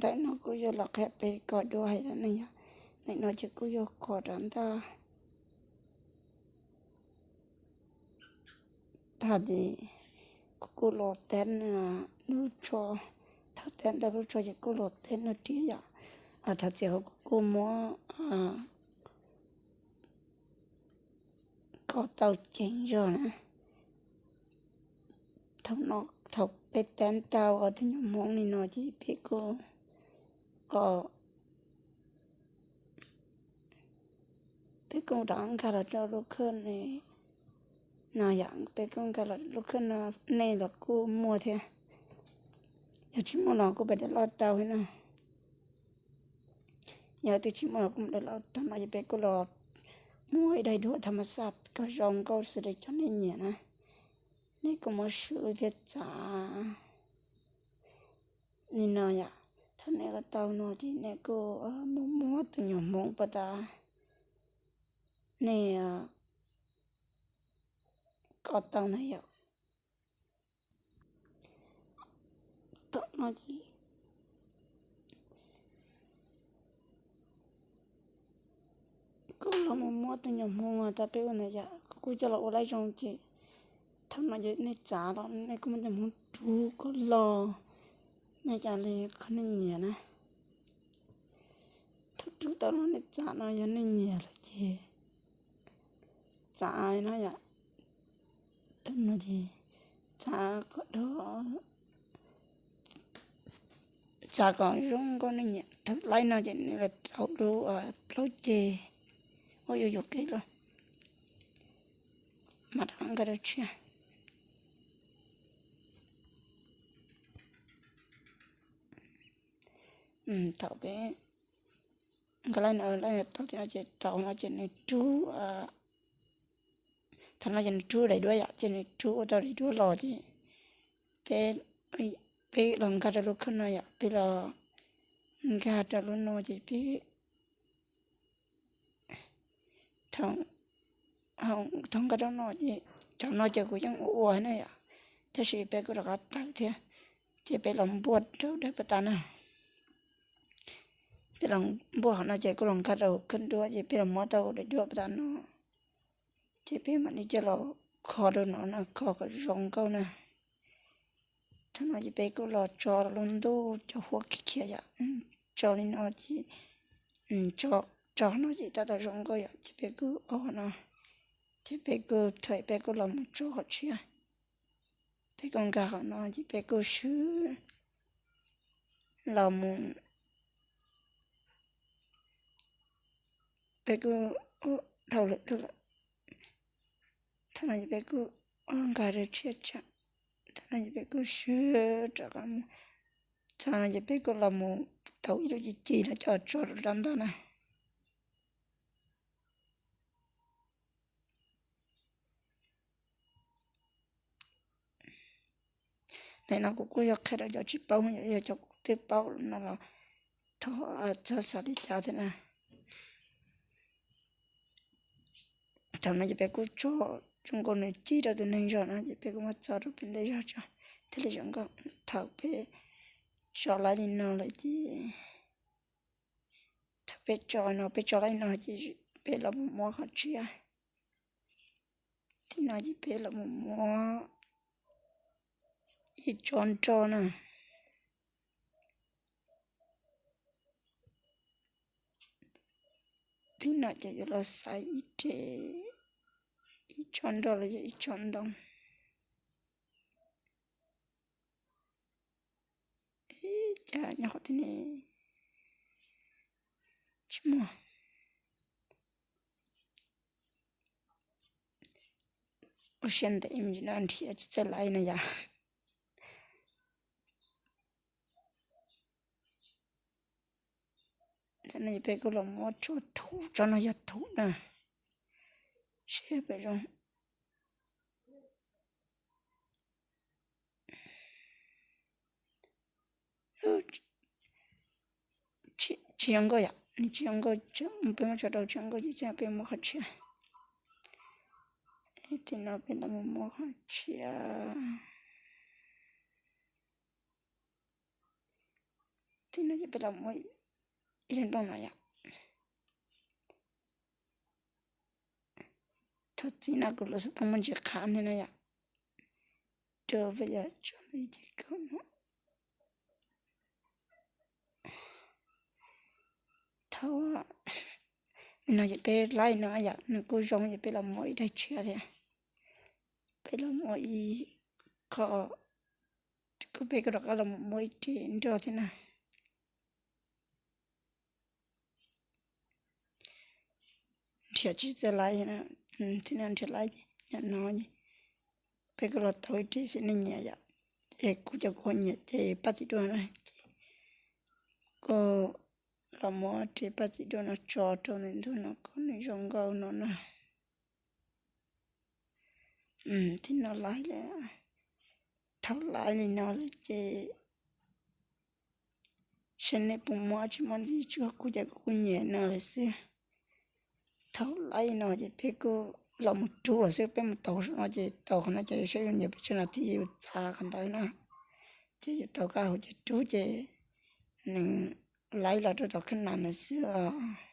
Tam no kuj yog los qhia peb kom dua hais rau nej yog, nim no ces kuj yog qhov rau ntawd. Tag ces kuv kuj los teb lub tsho, thaum teb ntawm lub tsho ces kuj los teb no riam yom. Thaum txiv hauv kuv kuj muab koj tau ceev zog na. Thaum no, thaum peb teb tau tus nyuam hmoob li no ces peb kuj, peb kuj rov nkag los rau lub khwj no yom, peb kuj nkag los lub khwj no, nej los kuj muaj thiab. Yog tsis muaj los kuj pab daim lauj tau thiab na. Yog twb tsis muaj los kuj daim lauj tau no ces peb kuj los muab ib daim duab tham mas xaj kom zoo nkauj xws li cov nej nyiam na. Nej kuj muab swb thiab txav li no yom. Thaum nej koj tau no ces nej kuj mus muab tus nyuam hmoob puag ta nej koj tau na yom. Thaum no ces kuj los mus muab tus nyuam hmoob tau peb ua ntawd yom, kuj coj los ua laib zoo ces thaum no ces nej txav los nej kuj muab tus hmoob rub kom los, nej cas li qhov nej nyiam na. Thaum rub tau no nej txav no yog nej nyiam lawm ces txav no yom. Thaum no ces txav kom, txav kom zoo nkauj nej nyiam. Thaum laib no ces nej los rau lub plaub ceg uas yuav yuam kev los mas rov nkag rau tshiab. Thaum peb nkag laib no, laib tau ces rau no ces nws rub, thaum no ces nws rub daim duab yom, ces nws rub ua tau daim duab los ces peb, peb los nkag rau lub khwj no yom, peb los nkag rau lub no ces peb thaum nkag rau no ces cov no ces kuv yeej ua ua na yom, tab sis peb kuj rov qab tawm thiab, ces peb los npuaj rau dawb paug tas na. Peb los npuaj qhov no ces kuj los nkag rau khwj duab ces peb los muab tau daim duab paug tas no, ces peb mam li coj los kho rau no na, kho kom zoo nkauj na. Thaum no ces peb kuj los tso lub ntuj cov huab khiav khiav yom, tso li no ces, tso no ces tab tom zoo nkauj yom, ces peb kuj o no, ces peb kuj thaum peb kuj los mus tso qhov tshiab. Peb kuj nkag qhov no ces peb kuj swb los mus, peb kuj dhau lawm dhau lawm. Thaum no ces peb kuj nkag rau tshiab tsam, thaum no ces peb kuj swb rov qab mus, thaum no ces peb kuj los mus tau ib lub ci ci no coj tso rau rab ntaj na. Nim no kuv kuj yog qhia rau cov tsis paub, yog cov kuv twb paub no los thov txhob xav li cas thiab na. Thaum no ces peb kuj tso zoo nkauj nws ci rau tus neeg zog no ces peb kuj muab txo rau peb ntej zog tso thiaj li zoo nkauj. Thaum peb tso laib li no lawm ces, thaum peb tso no peb tso laib no ces peb los mus muab qhov tshiab. Tib no ces peb los mus muab ib tsob nroj na. Tib no ces yuav los xaiv ib re, ib tsob nroj los yog ib tsob ntoo. Ib cas nyob qhov twg ne? Tsis muaj. Ua siab ntev me ntsis no nrhiav tsis txawj laib no yom. Ntawm no peb kuj los muab tso thuv, tsob no yog thuv na, seb pem zoo. Tsis zoo nkauj yom, nws tsis zoo nkauj, peb muab tso rau tsis zoo nkauj ces peb muab qhov tshiab. Tim no peb los muab qhov tshiab. Txij no ces peb los muab ib daim nplooj no yom. Thaum txij no kuv lub xov tooj muaj ntsis qhav ntawm no yom, rau peb yuav tso ntawm ces kaum no. Thaum no ces peb laij no yom, nws kuj zoo ces peb los muab ib daim tshiab thiab. Peb los muab ib qho, kuj peb kuj rov qab los muab ib daim nrog thiab na. Nrhiav tsis txawj laij, txij no nrhiav laij ces nyob no ces peb kuj los tau ib daim xim neej nyiam yom. Ces kuv cov kuv nyiam ces paj txiv duaj na, ces kuj los muab daim paj txiv duaj no tso rau ntawm ntug no kom nws zoo nkauj no na. Txij no laij lawm, thaum laij li no lawm ces saib nej puas muaj tsis muaj ntxiv tsuas kuv cov kuv nyiam no lawm xwb. Thaum laij no ces peb kuj los mus rub los xwb, peb mus tau no ces tau qhov no ces saib yus nyiam pes tsawg nas this yus txav qhov ntawd na. Ces yus tau qab hauv ces rub ces nws laij los rau tom kheej na lawm xwb os.